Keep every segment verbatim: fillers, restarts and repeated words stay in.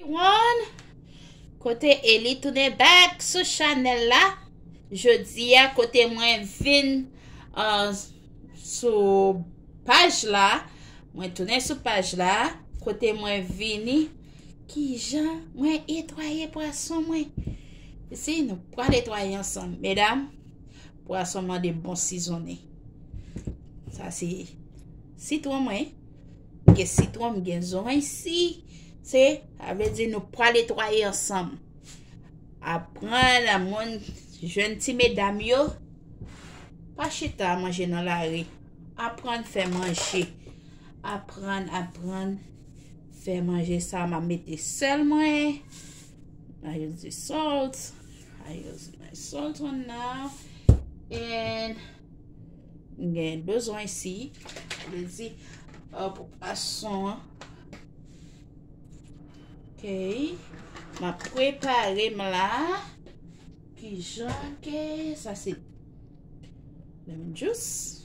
One. Kote Eli tounen back sou chanèl la. Jodi a, kote mwen vin, uh, sou paj la, mwen tounen sou paj la, kote mwen vini, kijan mwen etwaye pwason mwen. Si nou pral etwaye ansanm, medam, pwason mande bon sizonnen. Sa se sitwon mwen. M gen sitwon, m gen zòn isi. Se, sa vle di nou pral etwaye ansanm. Aprann a moun, jèn ti medam yo, pa chita manje nan lari. Aprann fè manje. Aprann, aprann fè manje. Sa m ap mete sèl mwen. I use the salt. I use my salt one now. And m gen dlo isi. Vle di, uh, pou pwason an. Ok. M ap prepare m la. Kijan ke sa se lemon juice.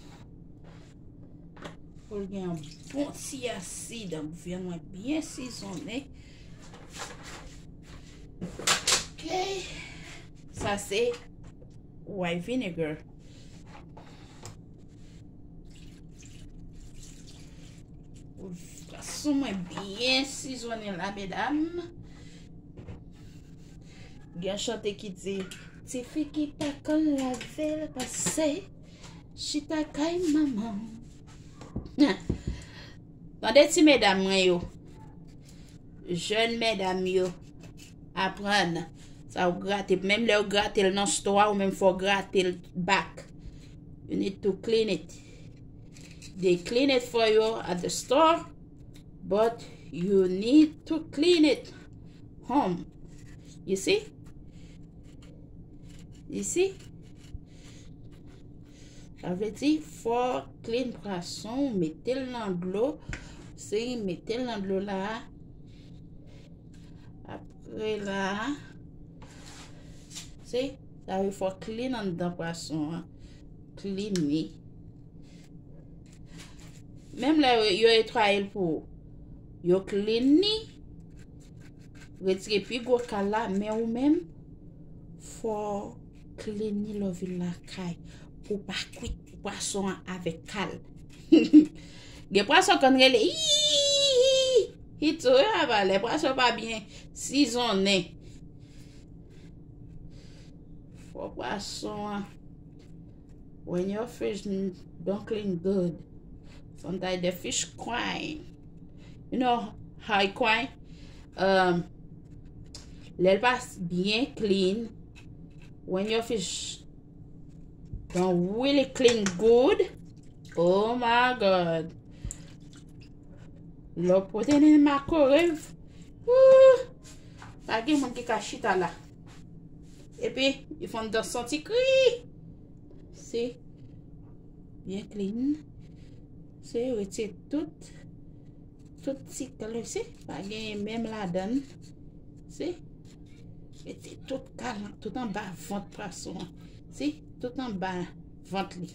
Pou l gen yon bon ti asid, vyann mwen byen sizonnen. Ok. Sa se white vinegar. Pwason mwen byen sizonnen la, medam. Gen chante ki di, "Tifi ki pa konn lave l pase chita kay manman." Tande ti medam mwen yo. Jèn medam yo. Aprann. Sa ou grate. Menm lè ou grate l nan store, ou menm fò grate l back. You need to clean it. They clean it for you at the store, but you need to clean it home. You see? You see? Sa vle di, fò clean pwason, mete l nan dlo. Si, mete l nan dlo la. Apre la, si, sa vle fò clean anndan pwason an. Clean li. Menm lè yo, yo etwaye l pou ou, yo clean li, retire pi gwo kal la, men ou menm, fò clean li lè w vin lakay, pou w pa kwit pwason an avèk kal. Gen pwason konn rele, "Ii, ii, ii, ii." Wi, papa, lè pwason pa byen sizonnen. Fò pwason an. When your fish n-, don't clean good, sometimes the fish crying. You know how it crying? Um, lè l pa s-, byen clean. When your fish don't really clean good, oh my God. Lè w pote nen makorev, ooh, pa gen moun ki ka chita la. Epi, li fè anndan santi kri. Si. Byen clean. Si, retire tout, tout ti kal, si, pa gen menm ladan l. Si. Mete tout kal, tout anba vant pwason an. Si, tout anba vant li.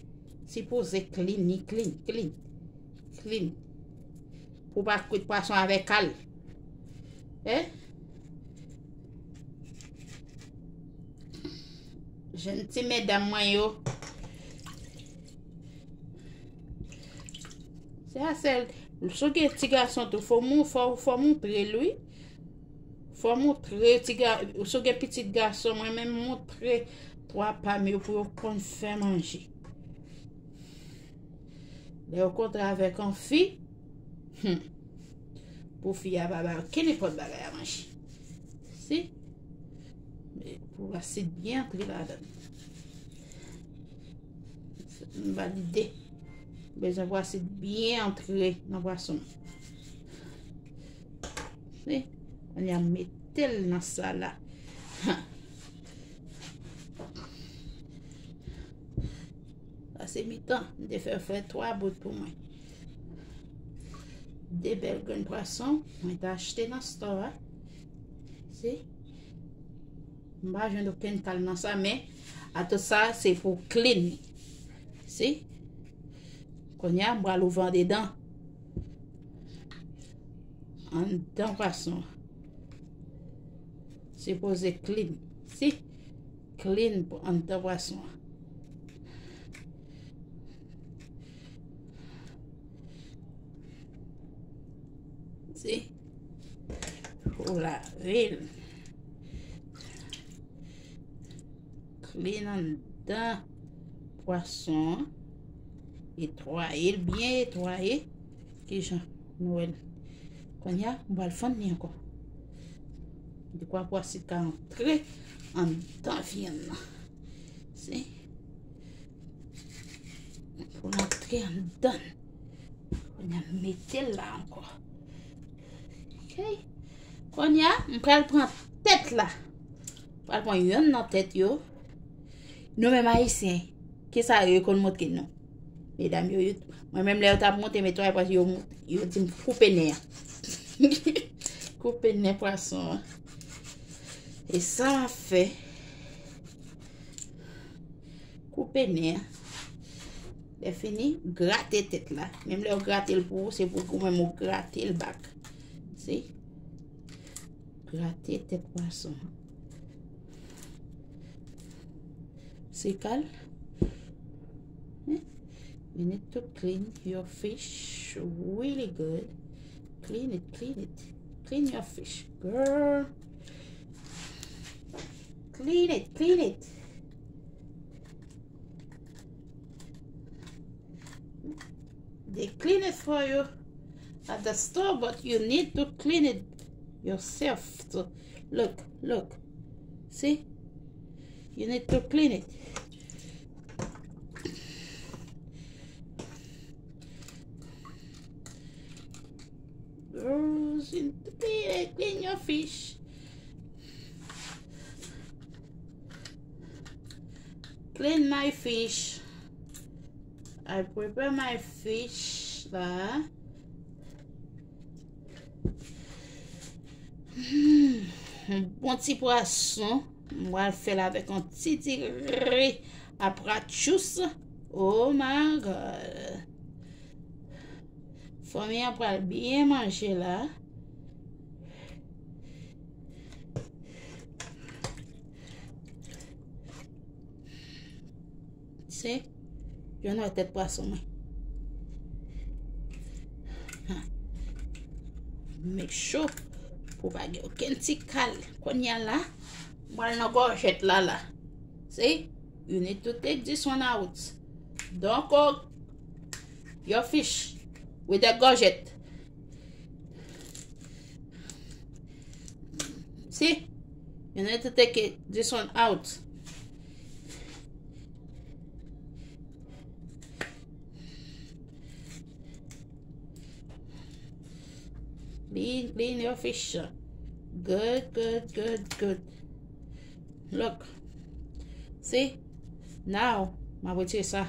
Sipoze clean, li clean, clean, clean. Pou pa kwit pwason avèk kal. Eh? Jèn ti medam mwen yo. Se a sèl, si w gen ti gason tou, fò mou-, fò, fò montre l, wi. Fò montre ti ga-, si w gen pitit gason, mwen menm montre twa pa m yo pou yo konn fè manje. Lè yo kontre avèk yon fi, hmm, pou fi a pa ba yo kenenpòt bagay a manje. Si? Pou asid byen antre ladan l. M ba li de. Bezwen pou asid byen antre nan pwason. Si? Kounye a mete l nan sa la. Sa se mitan. M te fè, fè twa bout pou mwen. De bèl grenn pwason mwen te achte nan store a. Si? M pa jwenn okenn kal nan sa, men atout sa, se pou clean li. Si? Kounye a, m pral ouvè andedan. Anndan pwason an. Sipoze clean. Si? Clean pou anndan pwason an. Si? Pou lave l. Clean anndan pwason an. Etwaye l byen etwaye. Kijan nou wè l? Kounye a, m pral fann li ankò. Dekwa pou asid ka antre anndan vyann nan. Si? Pou l antre anndan. Kounye a, m mete l la ankò. Ok. Kounye a, m pral pran tèt la. M pral pran yonn nan tèt yo. Nou menm Ayisyen, kisa yo konn montre nou? Medam yo, yo, mwen menm lè yo t ap montre m etwaye pwason, yo, yo di m koupe nen an. Koupe nen pwason an. E sa m ap fè, koupe nen an. Lè fini, grate tèt la. Menm lè yo grate l pou ou, se pou ou menm ou grate l back. Si? Grate tèt pwason an. Sika l. Hmm? You need to clean your fish really good. Clean it, clean it. Clean your fish, girl. Clean it, clean it. They clean it for you at the store, but you need to clean it yourself. So, look, look. See? You need to clean it. Girls, you need to clean it. Clean your fish. Clean my fish. I prepare my fish la. Hmm, yon bon ti pwason. M pral fè l avèk yon ti diri apratchous. Oh my God. Fanmi an pral byen manje la. Se, yo nan tèt pwason mwen. Ha. Make sure pou pa gen okenn ti kal. Kounye a la, m pral nan gòjèt la la. See? You need to take this one out. Don't cook your fish with the gòjèt. See? You need to take it, this one out. Clean, clean your fish. Good, good, good, good. Look. See? Now, m ap retire sa.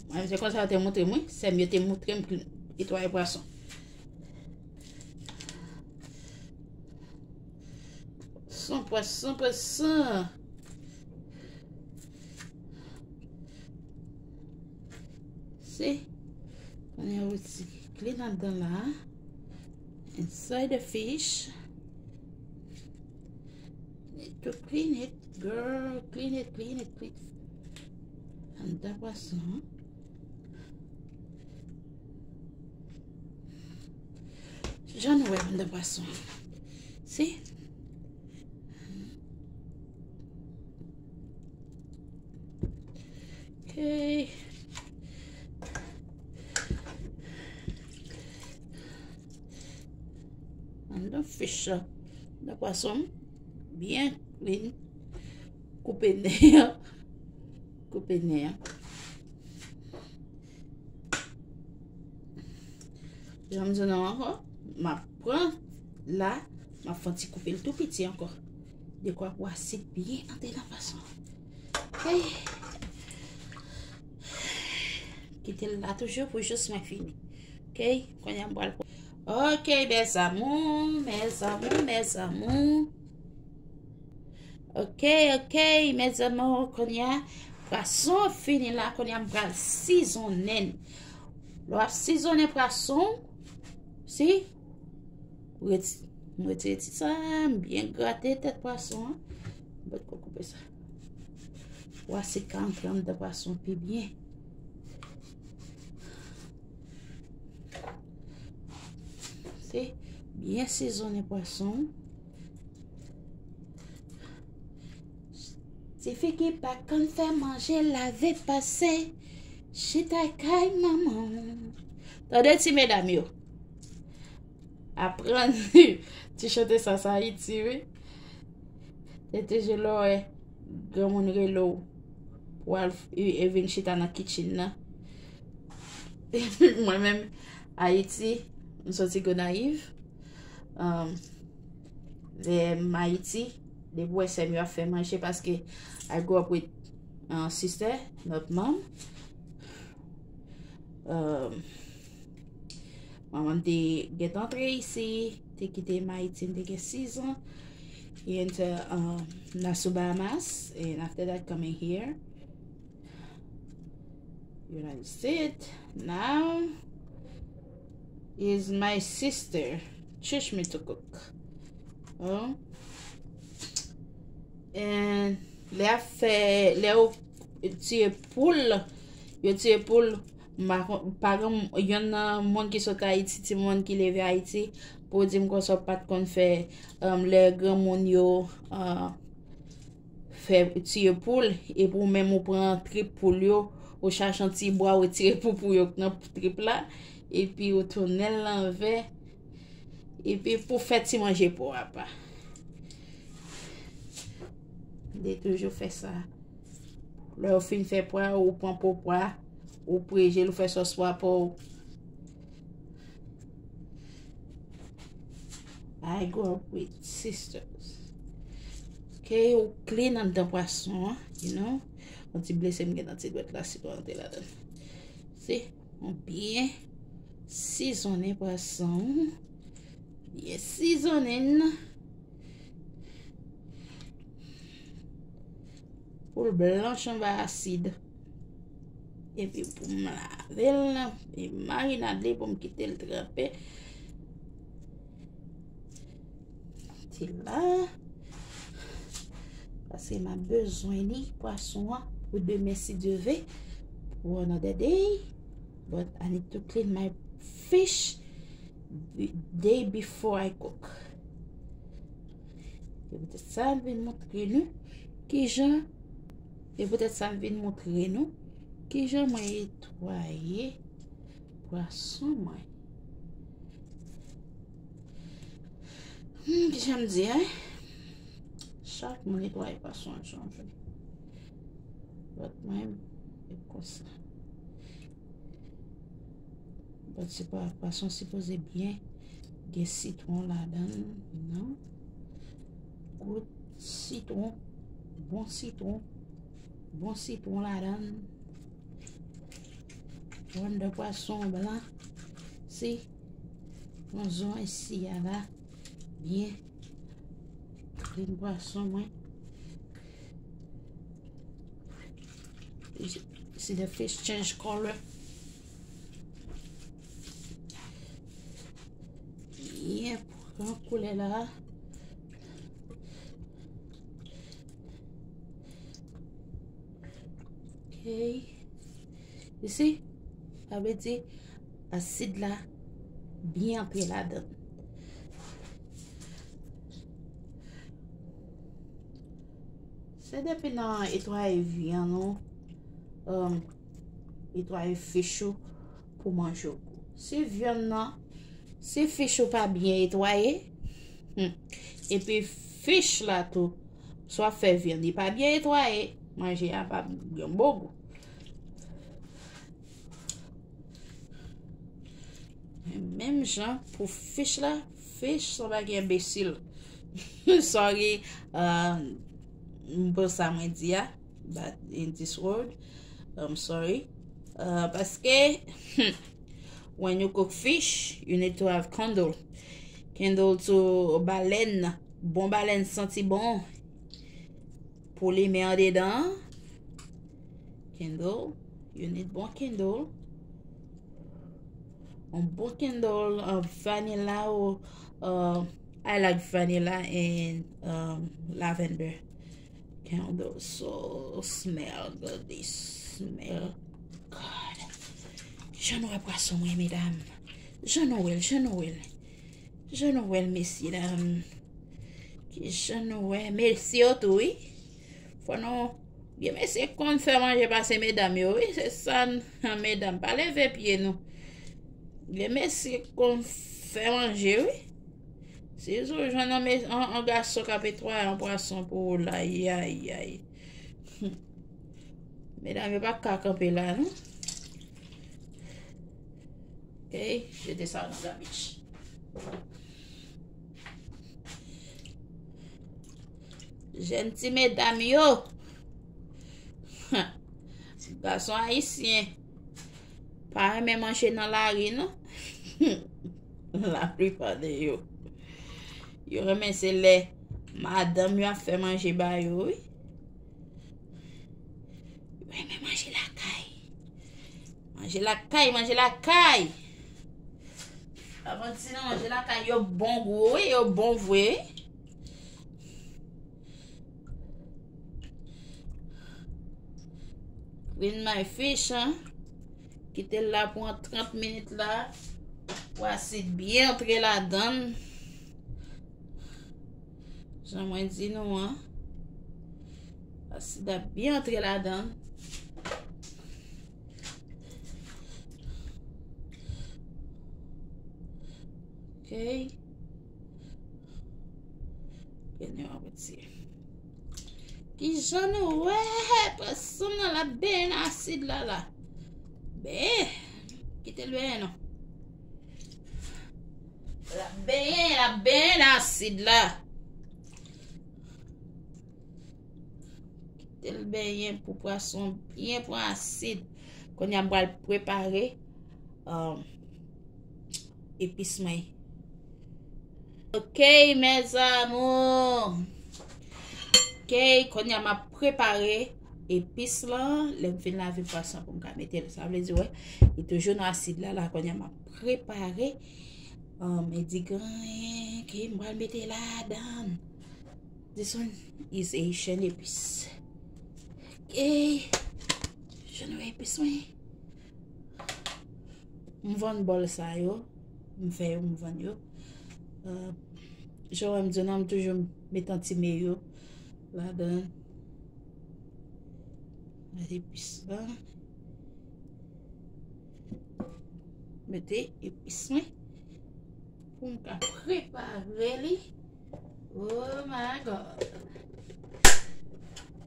Mwen, se konsa yo te montre mwen, sè m yo te montre m netwaye pwason. Pwason, pwason, pwason. Se, kounye a ou ti clean anndan la. Inside the fish. Need to clean it, girl. Clean it, clean it, clean it. Anndan pwason an. Jan nou wè anndan pwason an. See? Ok. Anndan fish la. Anndan pwason. Byen clean. Koupe nen an. Koupe nen an. Jan m di nou ankò, m ap pran la, m ap fè yon ti koupe l tou piti ankò. Dekwa pou asid byen antre nan pwason. Ok. Kite l la toujou pou jis mwen fini. Ok, kounye a m pral pran. Ok, mes amours, mes amours, mes amours. Ok, ok, mes amours, kounye a, pwason fini la, kounye a m pral sizonnen l. Lè w ap sizonnen pwason, Si, reti-, m retire ti sa, m byen grate tèt pwason an. M pot ko koupe sa. Pou asèd ka antre anndan pwason pi byen. Si, byen sezonnen pwason. Tifi ki pa konn fè manje, lave, pase, chita kay manman. Tande ti medam yo. Aprann ti chante sa, sa Ayiti, wi. Se toujou lè w wè granmoun rele w pou al f-, e, e vin chita nan kitchen nan. Mwen menm, Ayiti, m soti Gonayiv. Um, lè m Ayiti, depi w wè sè m yo ap fè manje, paske I grew up with, uh, sister, not mom. Um, manman m te gentan antre isi, te kite m Ayiti, m te gen sis an. And, uh, um, Nassau, Bahamas, and after that coming here. United States. Now is my sister teach me to cook. Oh. And lè ap fè, lè yo tiye poul, yo tiye poul, m pa kon, pa gen yonn nan moun ki sot Ayiti, timoun ki leve Ayiti, pou di m konsa w pa t konn fè, um, lè granmoun yo, uh, fè tiye poul, epi w menm ou pran trip poul yo, ou chache yon ti bwa, ou retire poupou yo nan trip la, epi ou tounen l lanvè, epi pou fè ti manje pou w apa. M te toujou fè sa. Lè ou fin fè pwa, ou pran po pwa, ou preje l, ou fè sòs pwa pa w. I grew up with sisters. Ok, ou clean anndan pwason an, you know. Yon ti blese m gen nan ti dwèt la, sitwon antre ladan l. Si, ou byen sizonnen pwason. Byen sizonnen. Pou l blanch anba asid. Epi pou m lave l, e marinad li pou m kite l tranpe. Ti la. Paske m ap bezwen li, pwason an, pou demen si Dye ve, pou another day. But I need to clean my fish the day before I cook. E poutèt sa, m vin montre nou kijan, e poutèt sa, m vin montre nou kijan mwen netwaye pwason mwen. Hmm, kijan m di, en? Chak moun netwaye pwason an chanje. But mwen, e konsa. But se pa, pwason sipoze byen gen sitwon ladan l, non? Gout sitwon, bon sitwon, bon sitwon ladan l. Anndan pwason blan, si, yon zon isi a la, byen. Clean pwason mwen. See the fish change color. Yeah, pran koulè la. Ok. You see? Sa vle di asid la byen antre ladan. Se depi nan netwaye vyann ou, um, netwaye fich ou pou manje w gou. Si vyann nan, si fich ou pa byen netwaye, hmm, epi fich la tou, swa fè vyann li pa byen netwaye, manje a pa gen bon gou. Menm jan pou fich la, fich se yon bagay enbesil. Sorry, uh, m pou sa mwen di a, but in this world, I'm sorry. Uh, paske, when you cook fish, you need to have candle. Candle to balèn, bon balèn santi bon. Pou limen andedan an. Candle. You need bon candle. Yon bon candle, uh, vanilla ou, uh, I like vanilla and, um, lavender candle. So smell good, this smell good. Jan nou wè pwason mwen, medam. Jan nou wè l, jan nou wè l. Jan nou wè l, mesye dam. Ki jan nou wè mesye yo tou, wi. Fò nou, gen mesye k konn fè manje pase medam yo, wi. Se sa n, medam, pa leve pye nou. Gen mesye k konn fè manje, wi. Si w jwenn yon, yon, yon gason k ap netwaye yon pwason pou ou la, yayay. Medam yo pa ka kanpe la, non. Ok, jete sa nan garbage. Jèn ti medam yo. Gason ayisyen pa renmen manje nan lari, non. Laplipa de yo. Yo renmen se lè madanm yo ap fè manje ba yo, wi. Yo renmen manje lakay. Manje lakay, manje lakay. Avanti nan manje lakay, yo bon gou, wi, yo bon vre, wi. Clean my fish, hein. Kite l la pou yon trant minit la. Pou asid byen antre ladan l. Jan mwen di nou an. Asid la byen antre ladan l. Ok. Gade yon piti. Kijan nou wè pwason nan l ap benyen nan asid la la? Ben, kite l benyen non. L ap benyen, l ap benyen nan asid la. Kite l benyen pou pwason byen pran asid. Kounye a m pral prepare, um, epis mwen. Ok, mes amours. Ok, kounye a m ap prepare epis lan. Lè m fin lave pwason pou m ka mete l. Sa vle di, wè, li toujou nan asid la, la, kounye a m ap prepare, um, edigan ke m pral mete ladan. This one is Haitian epis. Ok. Jan nou wè epis mwen. M vann bòl sa yo. M fè yo, m vann yo. Uh, jan w wè m di w nan, m toujou mete yon ti mayo ladan. Mete epis la. Mete epis mwen. Pou m ka prepare li. Oh my God.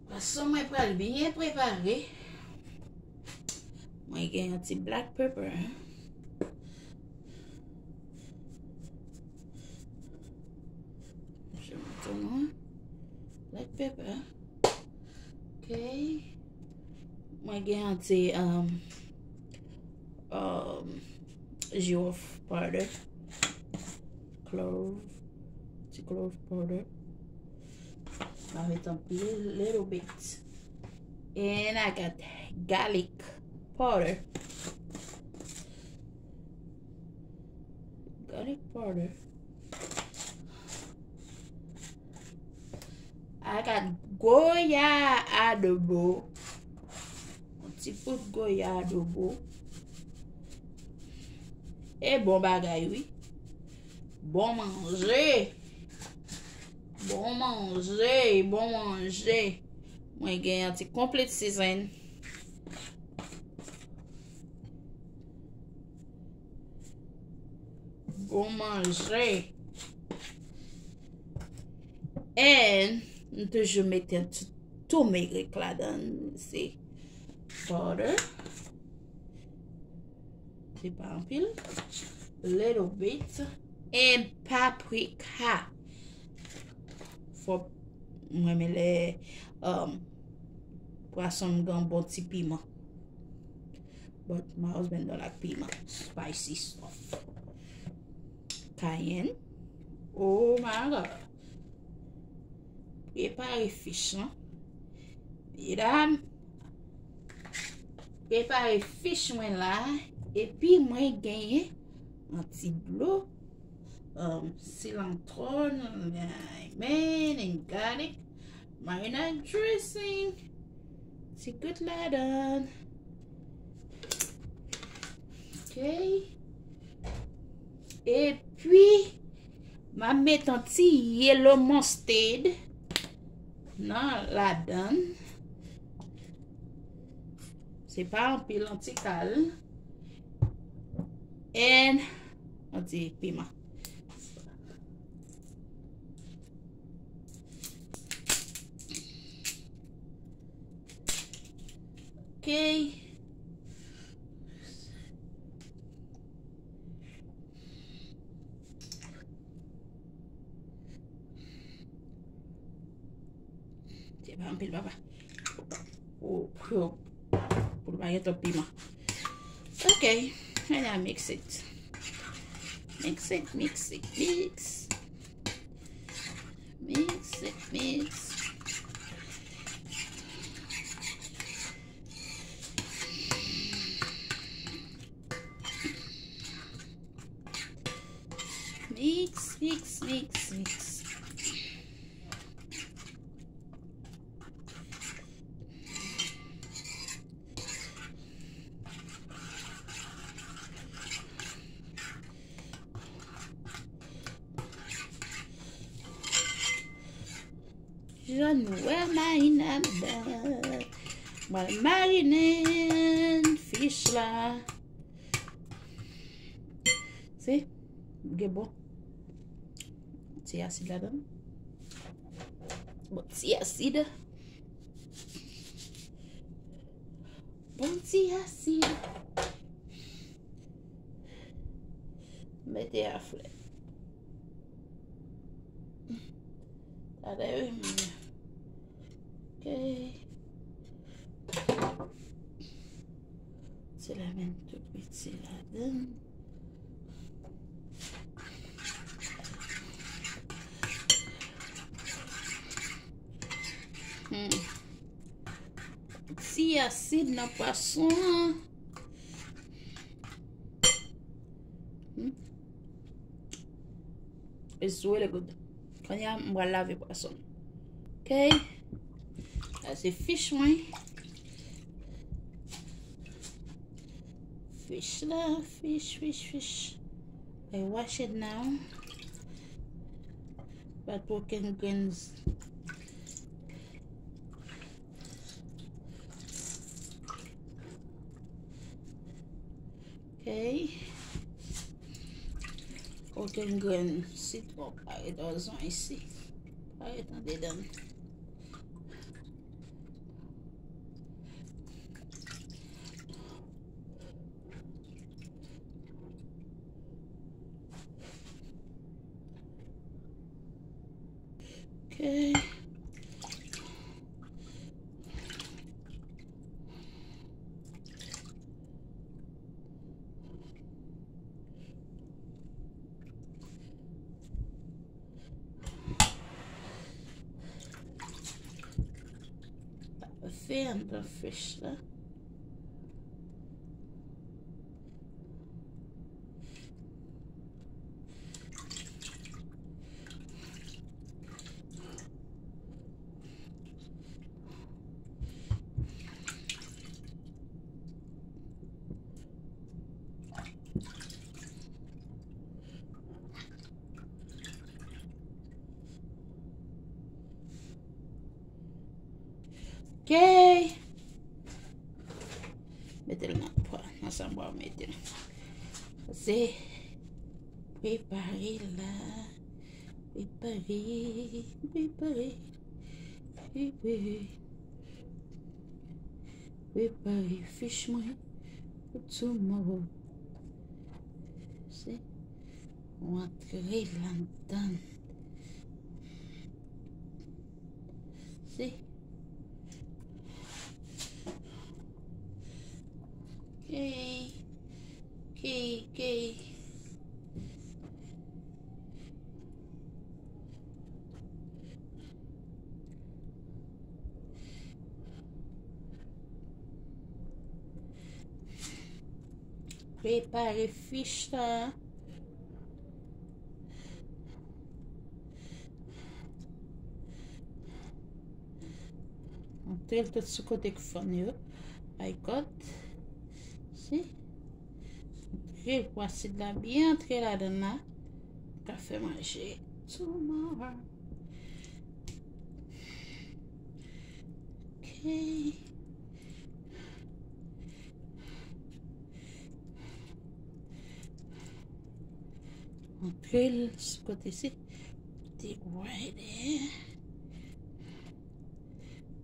Pwason mwen pral byen prepare. Mwen gen yon ti black pepper, hein. Je mete nou black pepper. Ok. Mwen gen yon ti, um, um, jiwof powder. Clove. Ti clove powder. I met a little bit. And I got garlic powder. Garlic powder. I got Goya adobo. Yon ti poud Goya adobo. E bon bagay, wi. Bon manje. Bon manje, bon manje. Mwen gen yon ti complete season. Bon manje. And m toujou mete yon ti toumerik ladan, se powder. Se pa anpil. Little bit. And paprika. Fò, mwen renmen lè, um, pwason m gen bon ti piman. But my husband don't like piman. Spicy stuff. Cayenne. Oh my God. Prepare fish lan. Medam, prepare fish mwen la. Epi mwen genyen Yon ti dlo, um, cilantro, lemon and garlic, marinade dressing, ti gout ladan. Ok. Epi, m a met yon ti yellow mustard nan ladan. Se pa anpil, yon ti kal. And yon ti piman. Ok. Se pa anpil, papa. Pou, pou, pou l pa gen twòp piman. Ok, and I mix it. Mix it, mix it, mix. Mix it, mix. Mix, mix, mix, mix. Jan nou wè marinad la. Mwen marine fish la. Se, gen bon. Ti asid ladan. Bon, ti asid. Bon, ti asid. Mete a flè. Talè, wi, men. Ok. Se la menm tout piti ladan. Hmm. Ti asid nan pwason an. Hmm. It's really good. Kounye a, m pral lave pwason. Ok. Sa se fish mwen. Fish la, fish, fish, fish. I wash it now. But broken grains. Ok. Okenn grenn sitwon pa ret, ozon isi. Pa ret andedan. Ok. Fè anndan fish la. Ok. Mete l nan pwa, nan sanbwa w mete l. Se prepare la. Prepare, prepare, prepare. Prepare fish mwen pou tomorrow. Se, ou antre ladan. Se. Ok. Ok, ok. Prepare fish la. Antre l tout sou kote k fann yo. Ay kòt. Si. Antre l pou asid la byen antre ladan l la. Ka fè manje. Tomorrow. Ok. Antre l sou kote isit. Dig right there.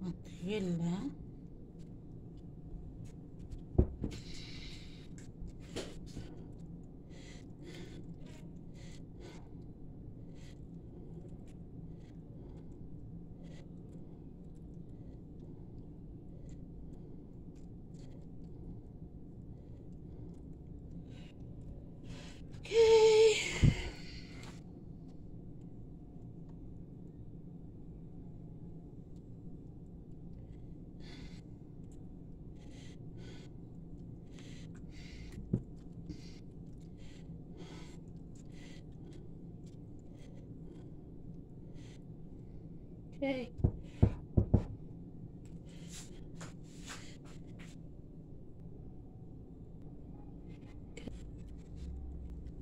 Antre l la. Ok. Ok.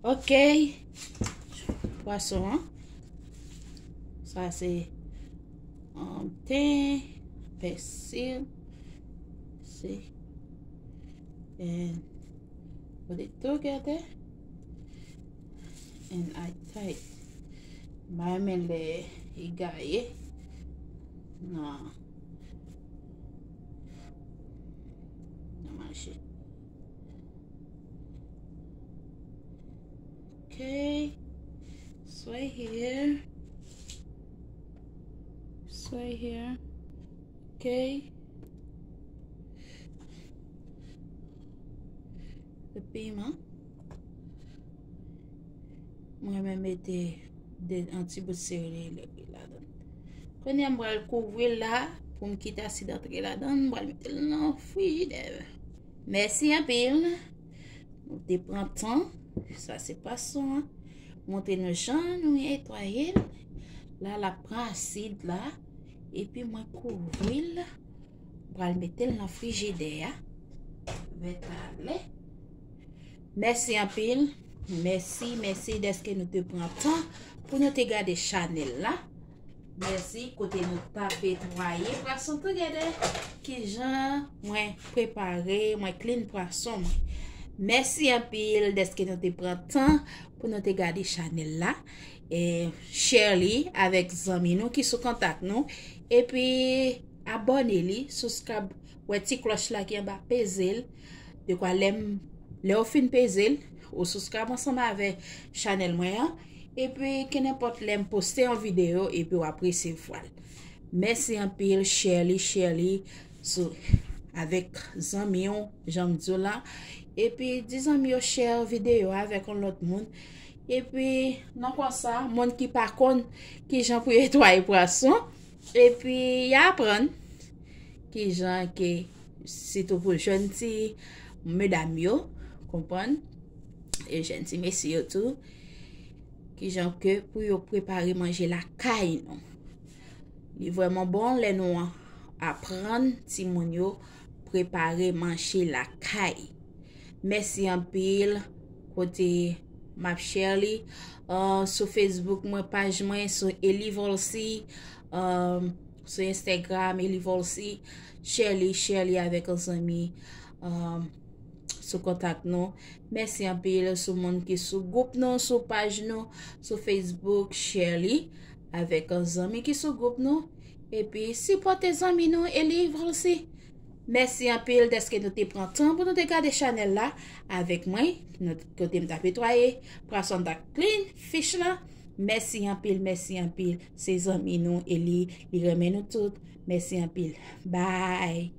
Ok. Pwason an. Sa se, um, ten, pèsi. Si. And put it together. And I tight. M pa renmen lè li gaye. Non. Nan mache. Ok. It's right here. It's right here. Ok. Piman. Mwen renmen mete de, yon ti bout sele ladan. Kounye a m pral kouvri l la pou m kite asid antre ladan. M pral mete l nan frijidè. Mèsi anpil. Nou te pran tan. Sa se pwason an. Montre nou jan nou netwaye l. La, l ap pran asid la. Epi mwen kouvri l. Pral mete l nan frijidè a. Vè talè. Mèsi anpil. Mèsi, mèsi dèske nou te pran tan pou nou te gade chanèl la. Mèsi, kote nou t ap netwaye pwason together. Kijan mwen prepare, mwen clean pwason mwen. Mèsi anpil dèske nou te pran tan pou nou te gade chanèl la. E share li avèk zanmi nou ki sou kontak nou. Epi abòne li, subscribe, wè ti klòch la ki anba, peze l. Dekwa lè m, lè w fin peze l, ou subscribe ansanm avè chanèl mwen an. Epi kenenpòt lè m poste yon videyo, epi w ap resevwa l. Mèsi anpil, share li, share li sou, avèk zanmi w, jan m di w la. Epi di zanmi yo share videyo avèk yon lòt moun. Epi nan konsa, moun ki pa konn kijan pou yo netwaye pwason, epi y a aprann kijan ke, sitou pou jèn ti medam yo, konprann, e jèn ti mesye yo tou, kijan ke pou yo prepare manje lakay nou. Li vrèman bon lè nou aprann timoun yo prepare manje lakay. Mèsi anpil. Kote m ap share li, uh, sou Facebook mwen, paj mwen, sou Eli Volcy, um, sou Instagram, Eli Volcy. Share li, share li avèk yon zanmi, um, sou kontak nou. Mèsi anpil sou moun ki sou gwoup nou, sou paj nou, sou Facebook, share li avèk yon zanmi ki sou gwoup nou. Epi sipòte zanmi nou, Eli Volcy. Mèsi anpil dèske nou te pran tan pou nou te gade chanèl la avèk mwen. Nou, kote m t ap netwaye pwason, m t ap clean fish la. Mèsi anpil, mèsi anpil. Se zanmi nou, Eli, li renmen nou tout. Mèsi anpil. Bye.